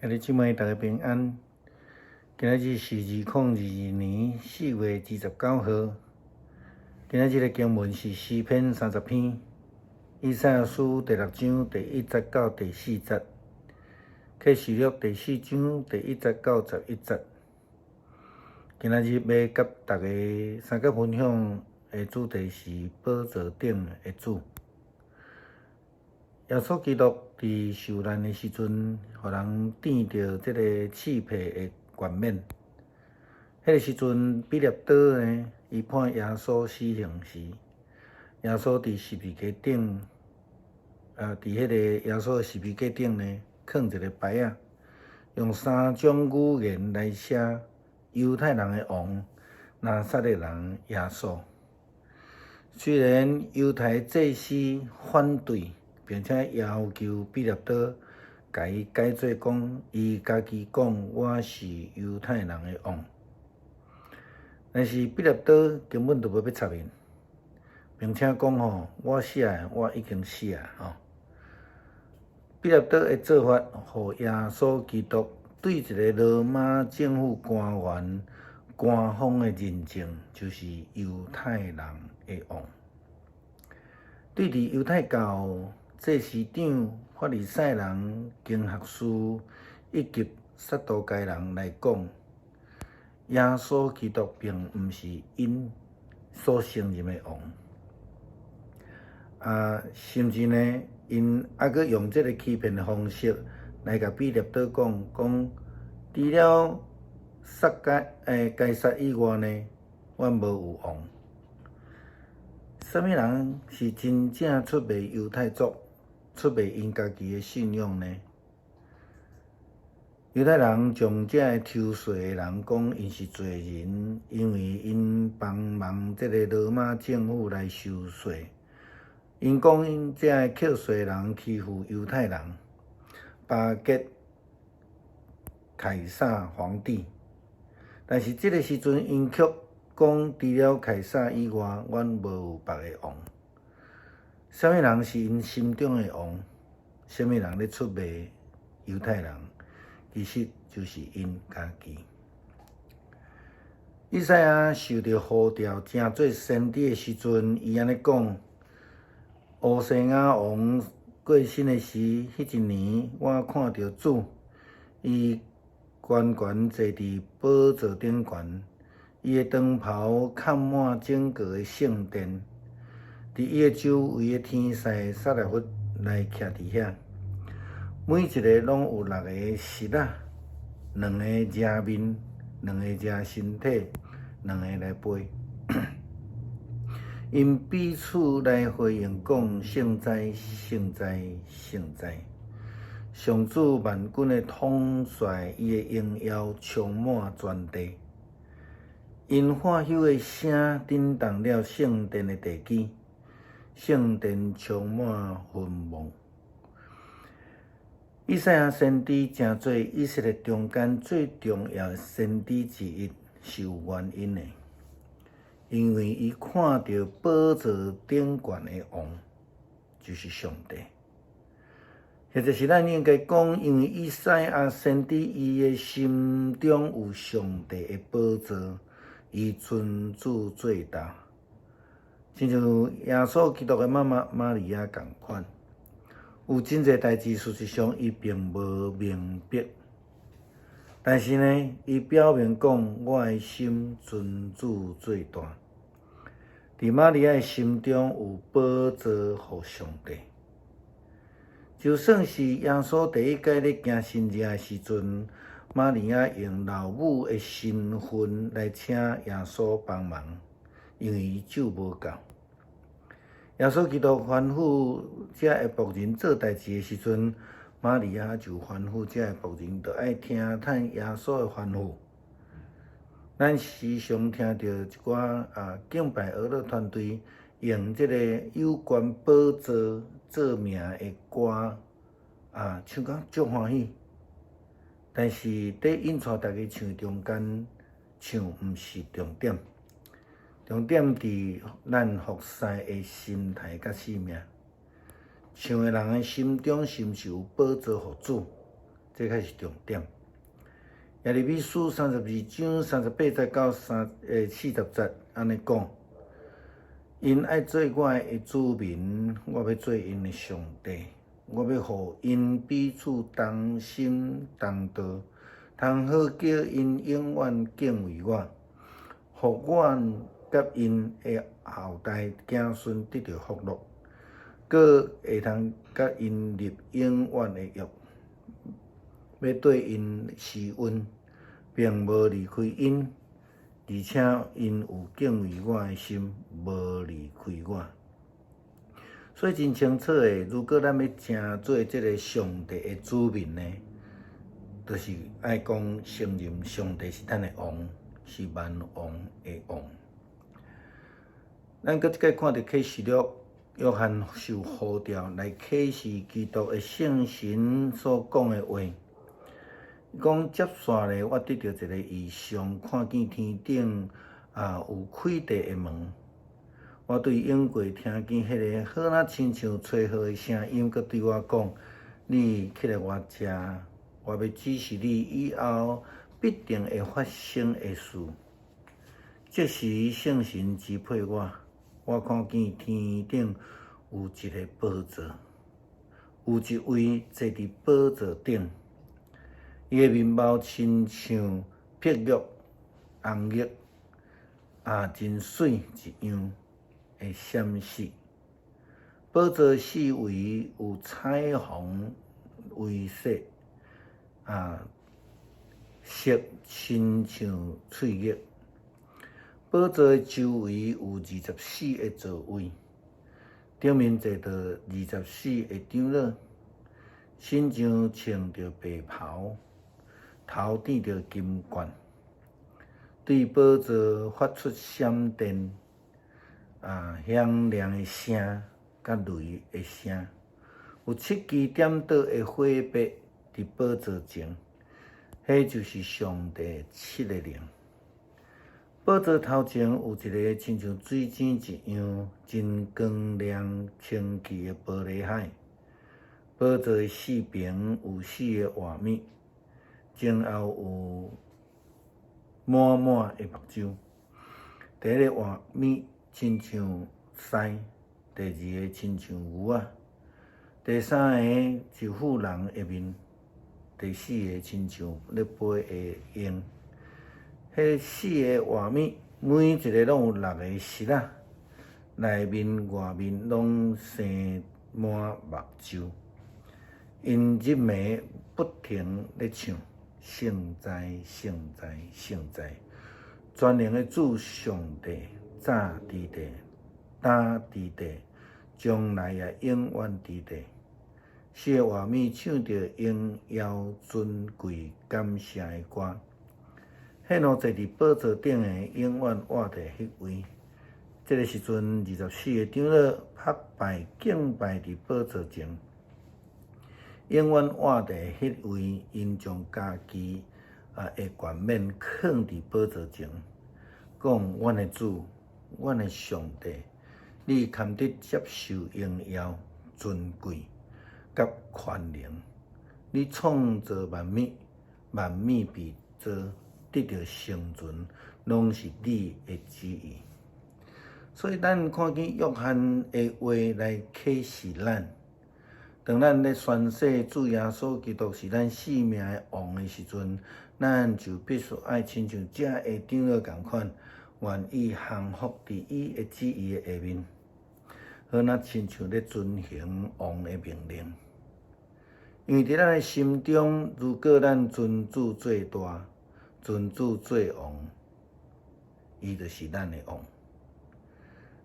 兄弟姊妹，大家平安。今仔日是2022年4月29號。今仔日的經文是詩篇30篇，以賽亞書第六章第一節到第四節，啟示錄第四章第一節到11節。今仔日欲佮大家相共分享的主題是寶座頂的主。耶穌基督佇受難的時陣，予人釘著這个刺皮的冠冕。彼个時陣，彼列多呢，伊判耶穌死刑時，耶穌佇十字架頂，佇彼个耶穌的十字架頂呢，囥一个牌仔，用三種語言來寫猶太人的王拿撒勒人耶穌。雖然猶太祭司反對，並且要求彼列多共伊改做講，伊家己講我是猶太人的王。但是彼列多根本就無欲插𪜶，並且講吼，我寫的我已經寫吼。彼列多的做法，予耶穌基督對一个羅馬政府官員官方的認證，就是猶太人的王。對佇猶太教祭司長、法利賽人、經學士以及撒都該人來講，耶穌基督並毋是𪜶所承認的王。甚至呢，𪜶猶閣用這个欺騙的方式來共彼列多講，講除了撒該該撒以外呢，阮無有王。啥物人是真正出賣猶太族、出賣𪜶家己的信仰呢？猶太人將這个抽稅的人講𪜶是罪人，因為𪜶幫忙這个羅馬政府來收稅。𪜶講這个扣稅的人欺負猶太人，巴結凱撒皇帝。但是這个時陣，𪜶卻講除了凱撒以外，阮無有別个王。啥物人是𪜶心中的王？啥物人咧出賣猶太人？其實就是𪜶家己。以賽亞受著呼召，成做先知的時陣，伊按呢講：烏西雅王過身的時，彼一年，我看著主，伊懸懸坐佇寶座頂懸，伊的長袍崁滿整個的聖殿。佇伊的周圍的天使撒拉弗來徛佇遐，每一个攏有六个翼仔，兩个遮面，兩个遮身體，兩个來飛。𪜶彼此來回應講：聖哉，聖哉，聖哉！上主萬軍的統帥，伊的榮耀充滿全地。𪜶喝挾的聲震動了聖殿的地基，聖殿充滿雲霧。以賽亞先知成做以色列中間最重要的先知之一，是有原因的，因為伊看著寶座頂懸的王，就是上帝。或者是咱應該講，因為以賽亞先知伊的心中有上帝的寶座，伊尊主最大。親像耶穌基督的媽媽瑪利亞仝款，有真濟代誌，事實上伊並無明白，但是呢，伊表明講，我的心尊主最大。佇瑪利亞的心中有寶座予上帝。就算是耶穌第一擺咧行神跡的時陣，瑪利亞用老母的身份來請耶穌幫忙，因為伊酒無夠。耶穌基督吩咐這个僕人做代誌的時陣，瑪利亞就吩咐這个僕人，著愛聽趁耶穌的吩咐。咱時常聽著一寡敬拜樂隊團隊用這个有關寶座做名的歌唱甲足歡喜，但是佇𪜶帶大家唱中間唱毋是重點。重點佇咱服侍的心態佮使命。唱的人的心中是毋是有寶座予主？這才是重點。耶利米書32章38節到40節按呢講：𪜶愛做我的子民，我欲做𪜶的上帝，我欲予𪜶彼此同心同道，通好叫𪜶永遠敬畏我，予阮佮𪜶的後代子孫得著福樂，閣會通佮𪜶立永遠的約，欲對𪜶施恩，並無離開𪜶，而且𪜶有敬畏我的心，無離開我。所以真清楚的，如果咱欲成做這个上帝的子民呢，就是愛講承認上帝是咱的王，是萬王的王。咱閣這擺看著啟示錄，約翰受呼召來啟示基督的聖神所講的話。伊講接紲咧，我得著一个異象，看見天頂有開地的門。我對永過聽見彼个好若親像吹號的聲音，閣對我講：你起來我遮，我欲指示你以後必定會發生的事。這時聖神支配我，我看見天頂有一个寶座，有一位坐佇寶座頂。伊的面貌親像碧玉紅玉，真媠一樣的閃爍。寶座四圍有彩虹圍設，色親像翠玉。寶座的周圍有24个座位，頂面坐著24个長老，身上穿著白袍，頭戴著金冠，對寶座發出閃電、響亮的聲，佮雷的聲。有七支點著的火把佇寶座前，彼就是上帝七个靈。寶座頭前有一个親像水井一樣真光亮清氣的玻璃海。寶座的四爿有四个活物，前後有滿滿的目睭。第一个活物親像獅，第二个親像牛仔，第三个是婦人的面，第四个親像咧飛的鷹。彼四个活物，每一个攏有六个翼仔，內面外面攏生滿目睭。𪜶日暝不停咧唱：聖哉，聖哉，聖哉！全能的主上帝，早佇地，今佇地，將來也永遠佇地。四个活物唱著榮耀尊貴感謝的歌。彼兩坐佇寶座頂的永遠活著彼位。這个時陣，24个長老拍拜敬拜佇寶座前。永遠活著彼位，𪜶將家己的冠冕囥佇寶座前，講：阮的主，阮的上帝，你堪得接受榮耀、尊貴、佮權能。你創造萬物，萬物被造，得著生存，攏是你的旨意。所以，咱看見約翰的話來啟示咱。當咱咧宣誓主耶穌基督是咱生命的王的時陣，咱就必須愛親像遮个長老仝款，願意降服佇伊的旨意的下面，好若親像咧遵行王的命令。因為佇咱的心中，如果咱尊主做大，尊主做王，伊就是咱的王。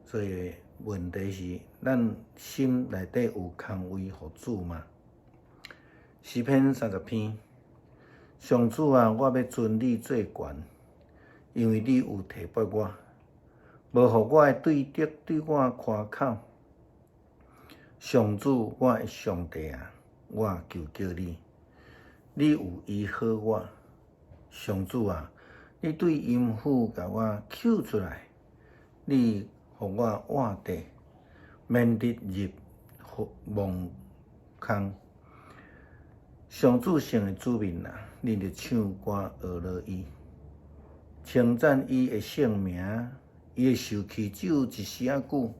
所以問題是，咱心內底有空位予主嗎？詩篇30篇，上主啊，我欲尊你做懸，因為你有提拔我，無予我的對敵對我誇口。上主，我的上帝啊，我求叫你，你有醫好我。上主啊，你對陰府共我救出來，你予我活著，免得入夢空。上主聖的子民啊，恁著唱歌呵咾伊，稱讚伊的聖名。伊的受氣只有一時仔久，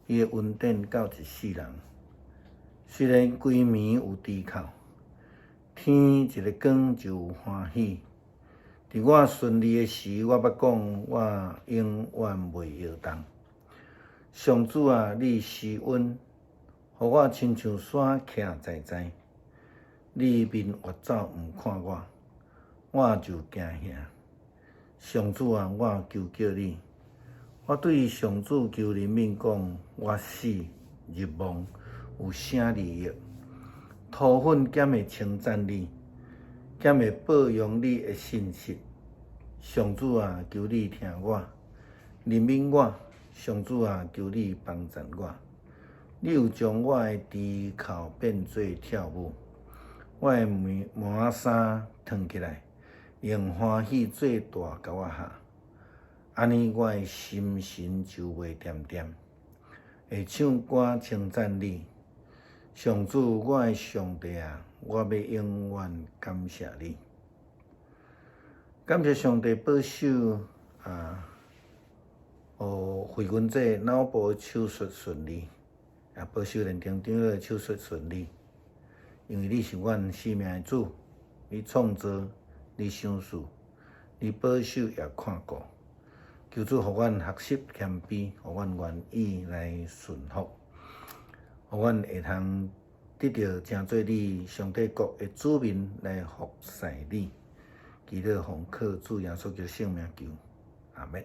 伊的恩典到一世人。雖然規暝有豬哭，天一个光就有歡喜。佇我順利的時，我捌講，我永遠袂搖動。上主啊，你施恩，予我親像山徛在在。你面越走毋看我，我就驚嚇。上主啊，我求叫你，我對上主求憐憫，講我死入墓有啥利益？塗粉敢會稱讚你？敢會報揚你的信實？上主啊，求你聽我，憐憫我。上主啊，求你幫贊我。你有將我的豬哭變做跳舞，我的麻衫褪起來，用歡喜做大高仔下。按呢，我的心神就袂恬恬，會唱歌稱讚你。上主，我的上帝啊，我欲永遠感謝你。感謝上帝保守啊，予惠君這腦部手術順利，也保守連長長老的手術順利。因為你是阮生命的主，你創造，你賞賜，你保守也看顧。求主予阮學習謙卑，予阮願意來順服，予阮會通得著成做你上帝國的子民來服侍你。祈禱奉靠主耶穌基督聖名求，阿們。